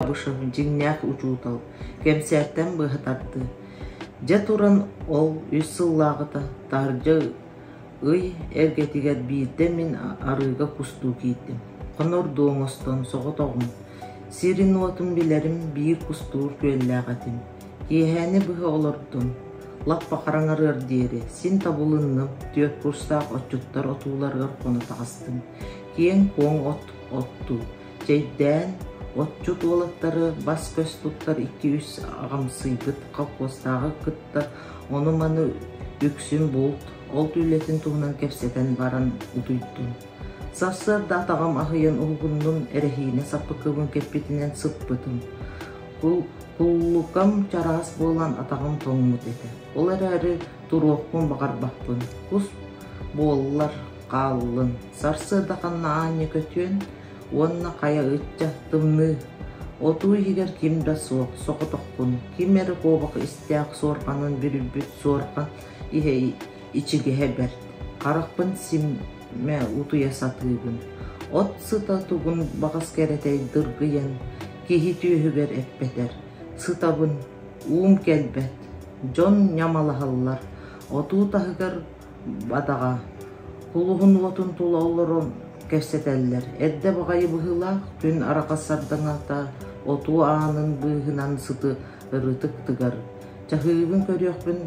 Габышев дьиҥнээх учуутал, кэмсээттэн быһа тардыы. Дьэ туран ол үс сыллааҕыта таһырдьа ый эргэтигэр биирдэ мин арыыга кустуу киирдим. Хонордуу оҥостон соҕотоҕум. Сирин-уотун билэрим биир кустуур күөллээх этим. Киэһээни быһа олордум. Лаппа хараҥарыар диэри син табылынным, түөрт курстаах отчуттар отууларыгар хоно таҕыстым. Киэҥ-куоҥ от оттуу Чэйдээн, отчут уолаттары бас-көс туттар икки-үс аҕамсыйбыт колхуостааҕы кытта ону-маны үксүн булт, ол үлэтин туһунан кэпсэтэн баран утуйдум. Сарсыарда атаҕым аһыйан уһугуннум, эрэһиинэ саппыкыбын кэппитинэн сыппытым. Куллукам чараас буолан атаҕым тоҥмут этэ. Ол эрээри туруохпун баҕарбаппын. Кус буоллар хааллын. Сарсыарда ханна аанньа көтүөн уонна хайа ычча тымныы. Отуу иһигэр ким да суох, соҕотохпун. Ким эрэ куобах истээх суорҕанын бүрүйбүт суорҕан иһэ ичигэһэ бэрт. Харахпын симэ утуйа сатыыбын. От сыта тугун баҕас кэрэтэй дыргыйан, киһи түөһүгэр эппэтэр. Сытабын, уум кэлбэт. Дьон ньамалаһаллар. Отуу таһыгар Бадаҕа, кулуһун уотун тула олорон кэпсэтэллэр. Эрдэ баҕайы быһыылаах күн араҕас сардаҥата отуу аанын быыһынан сыты ырытык тыгар. Чаһыыбын көрүөхпүн,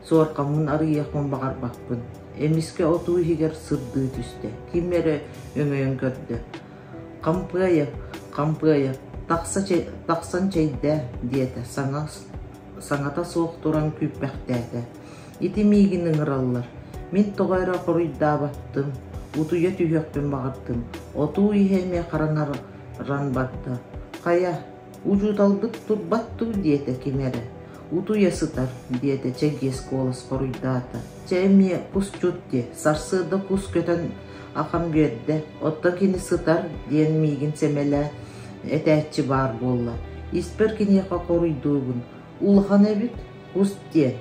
суорҕаммын арыйыахпын баҕарбаппын. Эмискэ отуу иһигэр сырдыы түстэ. Ким эрэ өҥөйөн көрдө. «Хампыайа, хампыайа, тахса тахсан чэйдээ» диэтэ, саҥа саҥата суох туран күүппэхтээтэ. Ити миигин ыҥыраллар. Мин тоҕо эрэ хоруйдаабаттым, утуйа түһүөхпүн баҕардым. Отуу иһэ эмиэ хараҥаран барда. Хайа, учууталбыт турбат дуу диэтэ ким эрэ. Утуйа сытар, диэтэ Чэгиэс куолас хоруйдаата. Чэ эмиэ кусчут диэ, сарсыарда кус көтөн ахан биэрдэ, оттон кини сытар диэн миигин сэмэлээ этээччи баар буолла. Испэр киниэхэ хоруйдуубун. Улахан эбит, кус диэн.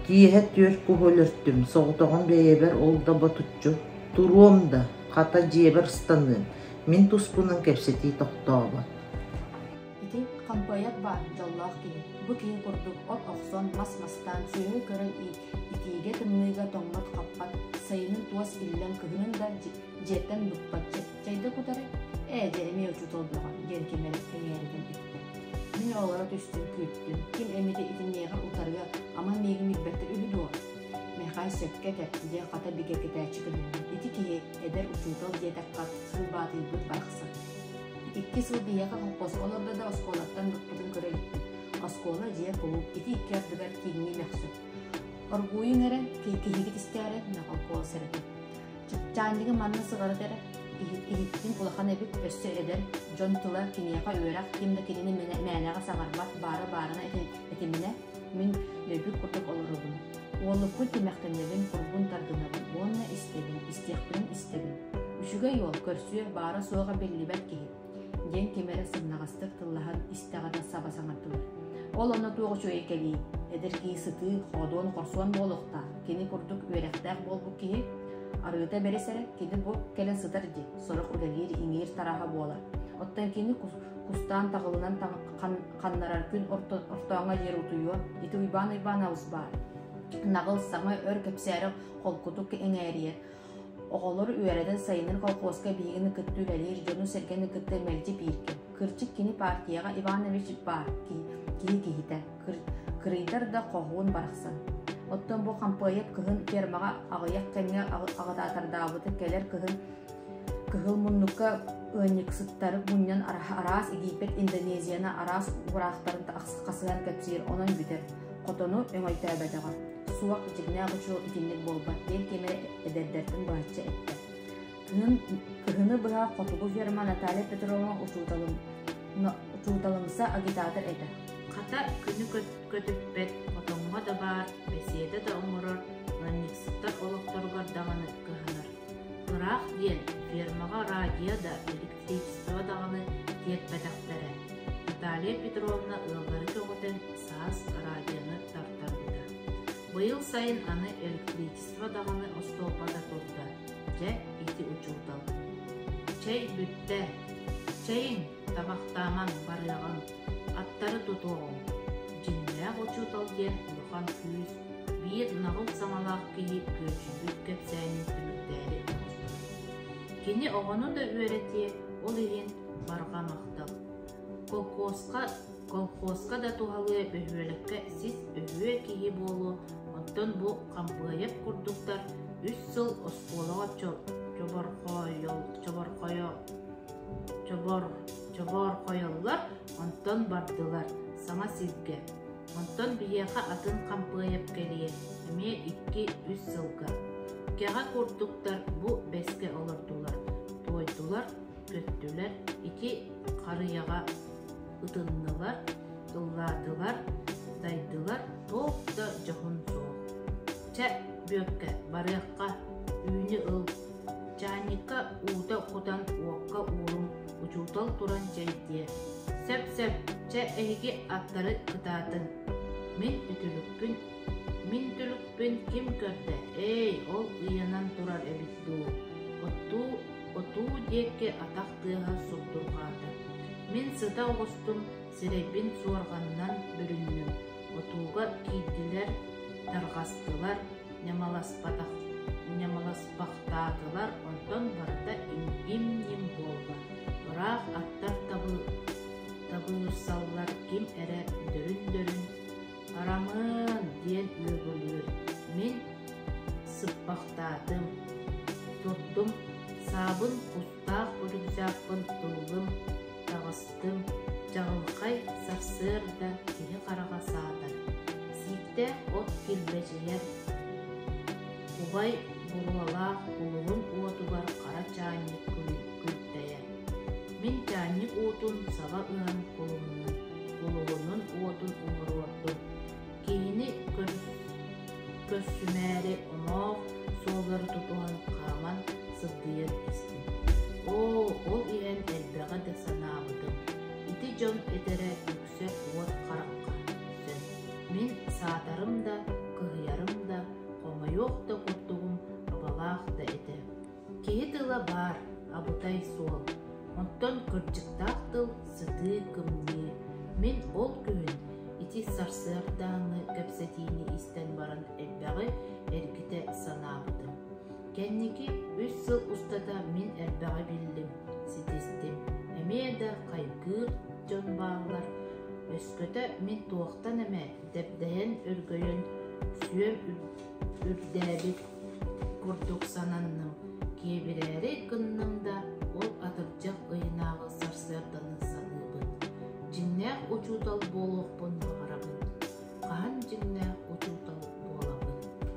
Киэһэ түөрт куһу өлөртүм, соҕотоҕун бэйэбэр ол да ботуччу. Туруом да, хата дьиэбэр ыстаныам. Мин туспунан кэпсэтии тохтообот. Ити хампыайап баар дьоллоох киһи. Бу киһи курдук от охсон, мас мастаан, сүөһү көрөн итиигэ, тымныыга тоҥмот-хаппат, сайынын туос иллэҥ, кыһынын да дьиэттэн быкпат чэйдэ кутары, ээ дьэ эмиэ учуутал бөҕө диэн ким эрэ эҥээритэн эттэ. Мин олоро түстүм, күүттүм. Ким эмитэ итинниэҕэ утарыа, ама миигин билбэттэр үһү дуо? Мэхээс сөпкө этэр, диэн хата бигэргэтээччи көһүннэ. Ити киһи эдэр учуутал диэтэххэ, сылбаатыйбыт барахсан. Икки сыл биһиэхэ холкуоска олордо да оскуолаттан быкпытын көрө иликпит. Оскуола, дьиэ, кулууп ити икки ардыгар кииҥҥи мөхсү. Оргууйуҥ эрэ, киһигит истээрэ, холкуос сэрэтэ. Чаанньыгы манна сыҕарыт эрэ, иһиттин улахан эбит, өссө эдэр, дьон тыла, киниэхэ үөрэх, ким да кинини мээнэҕэ саҥарбат, баара-баарына этиминэ, мин дөйбүт курдук олоробун. Уоллукпун тимэхтэнэбин, курбун тардынабын уонна истэбин, истиэхпинин истэбин. Үчүгэй уол, көрсүө, баара-суоҕа биллибэт киһи диэн ким эрэ сымнаҕастык тыллаһан истэҕинэ саба саҥардылар. Ол онно туох үчүгэй кэлиий, эдэр киһи сытыы, хоодуон-хорсуон буолуохтаах, кини курдук үөрэхтээх буолбут киһи арыыта бэрис эрэ, кини бу кэлэн сытар дии, сорох үлэлиир, иҥиир тараһа буолар. Оттон кини кустаан таҕылынан ханнарар күн ортооҥо диэри утуйуо, ити Уйбаан Уйбаанабыс баар. Наҕыл саҥа өр кэпсээри холкутук эҥээрийэр. Оҕолор үөрэтэн сайынын колхозка биһигини кытта үлэлиир дьону-сэргэни кытта мэлдьи бииргэ. Кырдьык кини партияҕа Иванович баар киһи киһитэ. Кырыйдар да хоһуун барахсан. Оттон бу Хампыайап кыһын фермаҕа аҕыйах кэмҥэ аҕытаатардаабыты кэлэр кыһын кыһыл муннукка ыанньыксыттары мунньан араас Египет, Индонезияны араас уураахтарын хасыһан кэпсиир, онон бүтэр. Хотону өҥөйтөөбөтөҕө. Суох, дьиҥнээх учуол итинник буолбат диэн ким эрэ эдэрдэртэн быһаччы эттэ. Кыһын, кыһыны быһа хотугу ферма Наталья Петровна учууталым, учууталымса агитатор этэ. Хата күнү көтүппэт, хотоҥҥо да баар, бэсиэдэ да оҥорор, ыанньыксыттар олохторугар даҕаны кыһанар. Ыраах диэн фермаҕа радио да, электричество даҕаны тиэрпэтэхтэрэ. Наталья Петровна ыаллары көҕүтэн саас радионы тартарбыта. Быйыл сайын аны электричество даҕаны остуолбата турда. Дьэ, ити учуутал. Чэй бүттэ. Чэйиҥ, табахтаамаҥ, барыаҕыҥ, аттары тутуоҕуҥ. Дьиҥнээх учуутал диэн улахан күүс, биир наҕыл саҥалаах киһи күөдьүйбүт кэпсээнин түмүктээри оҥостор. Кини оҕону да үөрэтиэ, ол иһин барҕа махтал. Колхозка, колхозка да туһалыа бөһүөлэккэ сис өһүө киһи буолуо, оттон бу Хампыайап курдуктар үс сыл оскуолаҕа чоборхойо чоборхойоллор, онтон бардылар саҥа сиргэ. Онтон биһиэхэ атын Хампыайап кэлиэ, эмиэ икки-үс сылга. Кэҕэ курдуктар бу бэскэ олордулар, туойдулар, көттүлэр, ити харыйаҕа ытыннылар, ыллаатылар, дайдылар, туох да дьоһун суох. Чэ, Бүөккэ, барыахха, үүнү ыл. Чаанньыкка уута кутан уокка ууруҥ, учуутал туран чэйдиэ. Сөп-сөп, чэ эһиги аттары кытаатыҥ. Мин үтүлүкпүн, мин үтүлүкпүн ким көрдө? Ээй, ол ыйанан турар эбит дуу? Оттуу Отуу диэки атах тыаһа сурдурҕаата. Мин сыта оҕустум, сирэйбин суорҕанынан бүрүннүм. Отууга киирдилэр, тарҕастылар, ньамаласпахтаатылар, онтон барыта им-ньим буолла. Ыраах аттар табыырсаллар, ким эрэ дөрүн-дөрүн «Арамыан!» диэн үөгүлүүр. Мин сыппахтаатым, турдум, саабын кустаах рюкзакпын ыллым, таҕыстым, чаҕылхай сарсыарда киһи хараҕа саатар, сииктээх от килбэчийэр, убай буруолаах кулуһун уотугар хара чаанньык күлтэйэр. Мин чаанньык уутун саба ыһан кулуһунун уотун умуруордум. Киһини көрсүмээри омоох суоллары тутуһан хааман сыбдыйан истим. Оо, ол иһэн элбэҕи да санаабытым. Ити дьон этэрэ үксэ уот харахха сөп. Мин саатарым да, кыһыйарым да, хомойуох да курдугум абалаах да этэ. Киһи тыла баар, абытай суол. Онтон кырдьыктаах тыл сытыы кымньыы. Мин ол күһүн ити сарсыардааҥҥы кэпсэтиини истэн баран элбэҕи эргитэ санаабытым. Кэнники үс сыл устата мин элбэҕи биллим, ситистим. Эмиэ да хайгыыр дьон бааллар. Өскөтө мин туохтан эмэ дэбдэйэн өргөйөн сүөм үрдээбит курдук сананным, киэбирээри гынным да, ол атырдьах ыйынааҕы сарсыарданы саныыбын. Дьиҥнээх учуутал буолуохпун баҕарабын.